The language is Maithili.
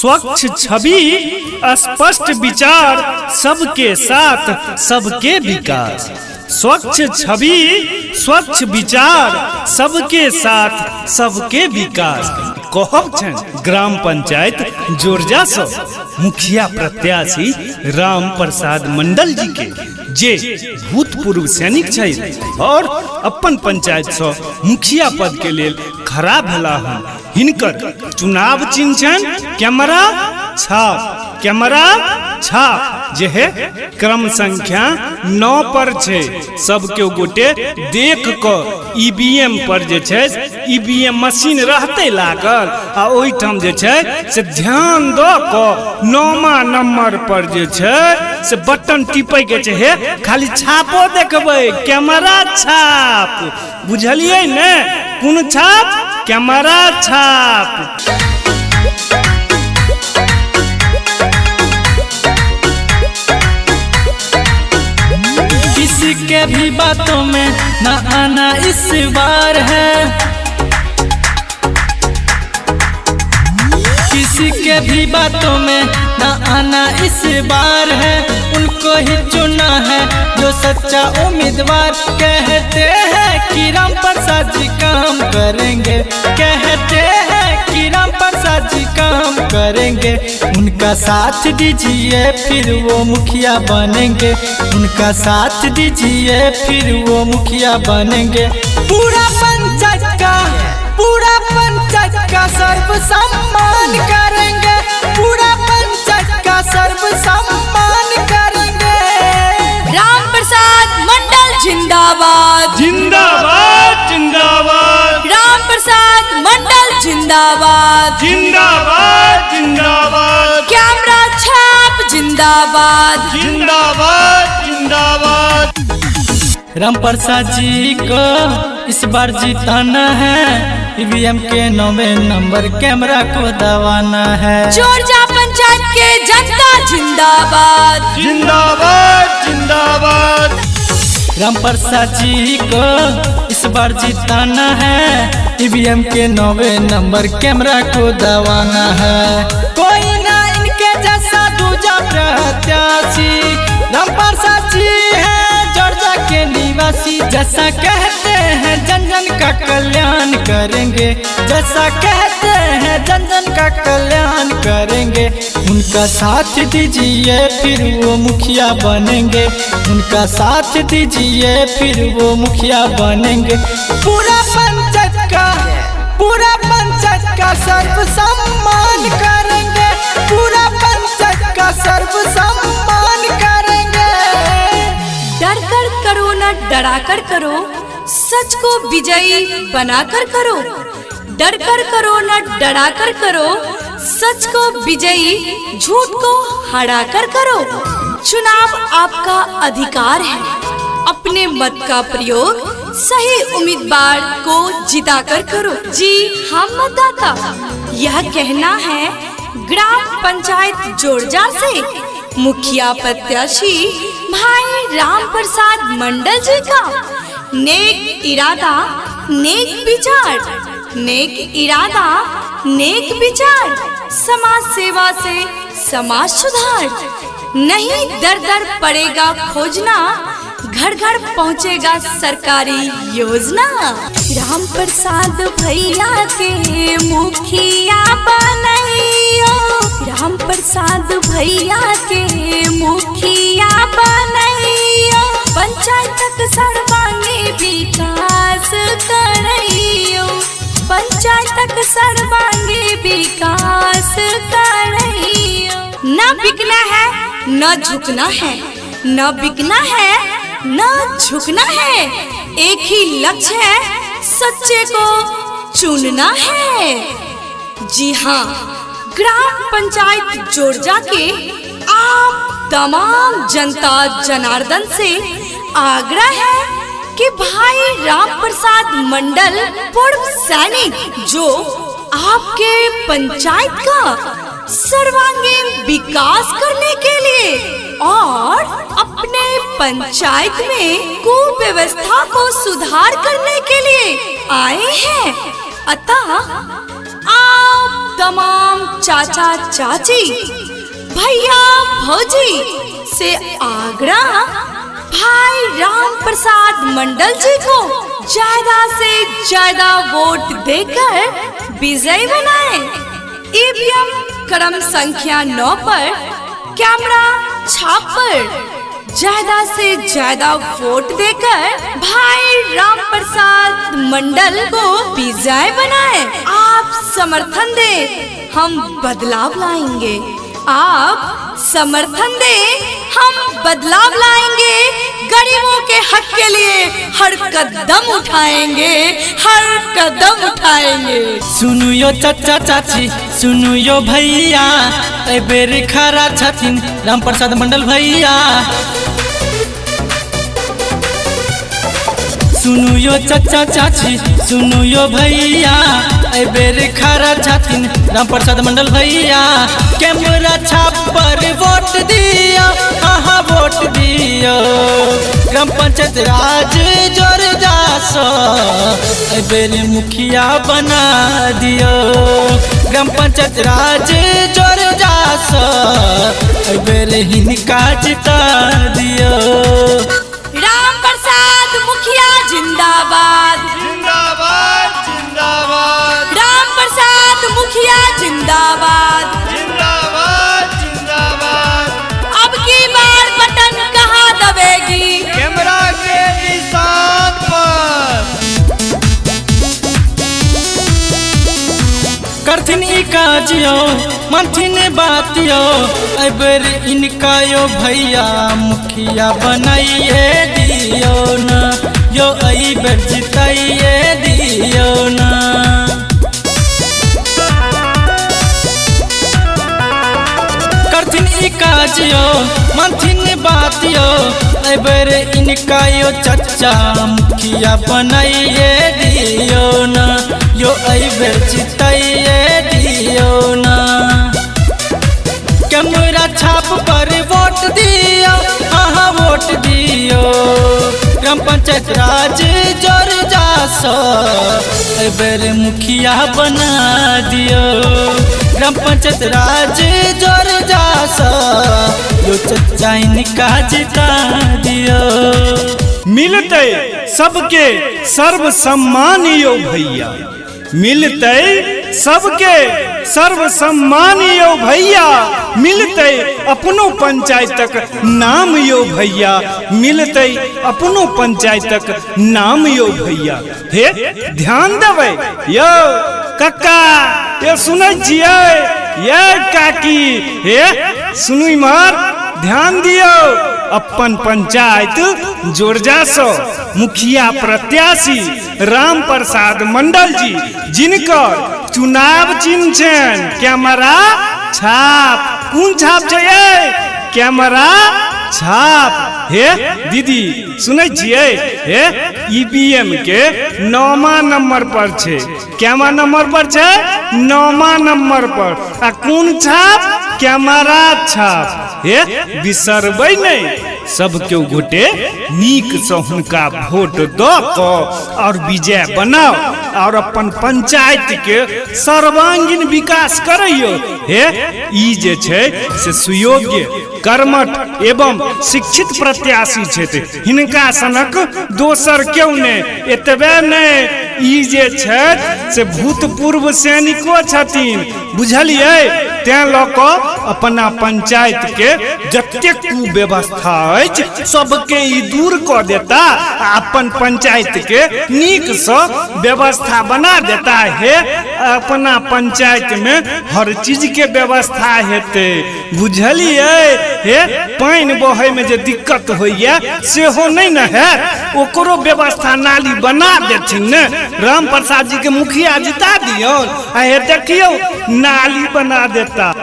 स्वच्छ छवि, स्पष्ट विचार, सबके साथ सबके विकास। स्वच्छ छवि, स्वच्छ विचार, सबके साथ सबके विकास। कहब छनि ग्राम पंचायत जोरजा सँ मुखिया प्रत्याशी राम प्रसाद मंडल जी के, जे भूतपूर्व सैनिक छथि और अपन पंचायत सँ मुखिया पद के लेल खड़ा भेला हन। हिनकर चुनाव चिन्ह छनि कैमरा छाप, कैमरा छाप, जे है क्रम संख्या 9 पर छै। सब केओ गोटे देख क ईवीएम पर जे छै ईवीएम मशीन रहते लागल आ ओहिठाम जे छै से ध्यान द क 9वां नंबर पर जे छै से बटन टिपै के छै। हे खाली छापो देखबै, कैमरा छाप, बुझलियै ने? कोन छाप? कैमरा छाप। किसी के भी बातों में न आना इस बार है, किसी के भी बातों में न आना इस बार है, उनको ही चुना है जो सच्चा उम्मीदवार। कहते हैं कि राम प्रसाद जी काम करेंगे, कहते हैं कि राम प्रसाद जी काम करेंगे, उनका साथ दीजिए फिर वो मुखिया बनेंगे, उनका साथ दीजिए फिर वो मुखिया बनेंगे। पूरा पंचायत का, पूरा पंचायत का सर्व सम्मान करेंगे, पूरा पंचायत का सर्व सम्मान करेंगे। राम प्रसाद मंडल जिंदाबाद, जिंदाबाद जिंदाबाद। राम प्रसाद मंडल जिंदाबाद, जिंदाबाद जिंदाबाद। कैमरा छाप जिंदाबाद, जिंदाबाद जिंदाबाद। राम प्रसाद जी को इस बार जिताना है, ईवीएम के 9वें नंबर कैमरा को दबाना है। जोरजा पंचायत के जनता जिंदाबाद, जिंदाबाद जिंदाबाद। राम प्रसाद जी को इस बार जिताना है, ईवीएम के 9वें नंबर कैमरा को दबाना है। कोई ना इनके जैसा दूजा प्रत्याशी, राम प्रसाद जी है जोरजा के निवासी। जैसा कहते हैं जन जन का कल्याण करेंगे, जैसा कहते हैं जन जन का कल्याण करेंगे, उनका साथ दीजिए फिर वो मुखिया बनेंगे, उनका साथ दीजिए फिर वो मुखिया बनेंगे। पूरा पंचायत का, पूरा पंचायत का सर्व सम्मान करेंगे, पूरा पंचायत का सर्व सम्मान करेंगे। डर कर करो न डरा कर करो, सच को विजयी बना कर करो। डर कर करो न डरा कर करो, सच को विजयी झूठ को हरा कर करो। चुनाव आपका अधिकार है, अपने मत का प्रयोग सही उम्मीदवार को जिता कर करो। जी हाँ मतदाता, यह कहना है ग्राम पंचायत जोरजा से मुखिया प्रत्याशी भाई राम प्रसाद मंडल जी का। नेक इरादा नेक विचार, नेक इरादा नेक विचार, समाज सेवा से समाज सुधार। नहीं दर दर पड़ेगा खोजना, घर घर पहुंचेगा सरकारी योजना। राम प्रसाद भैया के मुखिया बनैयो, राम प्रसाद भैया के मुखिया बनैयो, पंचायतक सर्वांगी विकास करैयो, पंचायतक सर्वांगी विकास करैयो। न बिकना है न झुकना है, न बिकना है न झुकना है, एक ही लक्ष्य है सच्चे को चुनना है। जी हाँ, ग्राम पंचायत जोरजा के आप तमाम जनता जनार्दन से आग्रह है कि भाई राम प्रसाद मंडल पूर्व सैनिक जो आपके पंचायत का सर्वांगीण विकास करने के लिए और अपने पंचायत में कुव्यवस्था को सुधार करने के लिए आए हैं, अतः आप तमाम चाचा चाची, भैया भौजी से आग्रह, भाई राम प्रसाद मंडल जी को ज्यादा से ज्यादा वोट देकर विजयी बनाएं। ईवीएम क्रम संख्या 9 पर कैमरा छाप पर ज्यादा से ज्यादा वोट देकर भाई राम प्रसाद मंडल को विजय बनाएं। आप समर्थन दें, हम बदलाव लाएंगे। आप समर्थन दें, हम बदलाव लाएंगे। गरीबों के हक के लिए हर कदम उठाएंगे, हर कदम उठाएंगे। सुनु यो चचा चाची, सुनु यो भैया, एहि बेर खड़ा छथिन राम प्रसाद मंडल भैया। सुनु यो चचा चाची, सुनु यो भैया, एहि बेर खड़ा छथिन राम प्रसाद मंडल भैया। कैमरा छाप पर वोट दियो, अहाँ वोट दियो। ग्राम पंचायत राज जोर जासो, एहि बेर मुखिया बना दियो। ग्राम पंचायत राज जोर जासो, एहि बेर हिनका जिता दियो। राम प्रसाद मुखिया जिंदाबाद, जिंदाबाद जिंदाबाद, राम प्रसाद मुखिया जिंदाबाद, जिंदाबाद जिंदाबाद। अब की बार बटन कहाँ दबेगी? कैमरा के निशान पर। करथिन ई काज यो, मानथिन बात यो, एहि बेर इनका यो भैया मुखिया बनाइए दियो न, यो एहि बेर जिताइए दियो न। करथिन ई काज यो, मानथिन बात यो, एहि बेर इनका यो चचा मुखिया बनाइए दियो न, यो एहि बेर जिताइए दियो न। कैमरा छाप पर वोट दियो, अहाँ वोट दियो। ग्राम पंचायत राज जोर जासो, एहि बेर मुखिया बना दियो। ग्राम पंचायत राज जोर जासो, यो चचा इनका जिता दियो। मिलते सबके सर्व सम्मान यो भैया, मिलते सबके सर्व सम्मान यो भैया, मिलते अपनो पंचायतक नाम यो भैया, मिलते अपनो पंचायतक नाम यो भैया। हे ध्यान देबै यो कक्का, ये सुनै छियै ये काकी, हे सुनू इम्हर ध्यान दियौ। अपन पंचायत जोरजासो मुखिया प्रत्याशी राम प्रसाद मंडल जी, जिनकर चुनाव चिन्ह छनि कैमरा छाप। कोन छाप छै ये? कैमरा छाप। हे दीदी सुनै छियै, हे ईवीएम के 9वां नंबर पर छै। कैमा नंबर पर छै? 9वां नंबर पर। आ कोन छाप? कैमरा छाप। हे बिसरबै नहि, सब केओ गोटे नीक से हुनका वोट दऽ कऽ और विजय बनाओ और अपन पंचायत के सर्वांगीण विकास करैयो। हे ई जे छै से सुयोग्य, कर्मठ एवं शिक्षित प्रत्याशी छथि, हिनका सनक दोसर केओ नहि। एतबे नहि, ई जे छथि से भूतपूर्व सैनिको छथिन, बुझलियै? तें लऽ कऽ अपना पंचायत के जतेक कुव्यवस्था अछि सबके ई दूर कऽ देता आ अपन पंचायत के नीक सँ व्यवस्था बना देता। हे अपना पंचायत में हर चीज के व्यवस्था हेतै, बुझलियै? हे पानि बहै में जे दिक्कत होइया सेहो नहि ने हैत, ओकरो व्यवस्था नाली बना देथिन ने। राम प्रसाद जी के मुखिया जिता दियौन आ हे देखियौ नाली बना देता।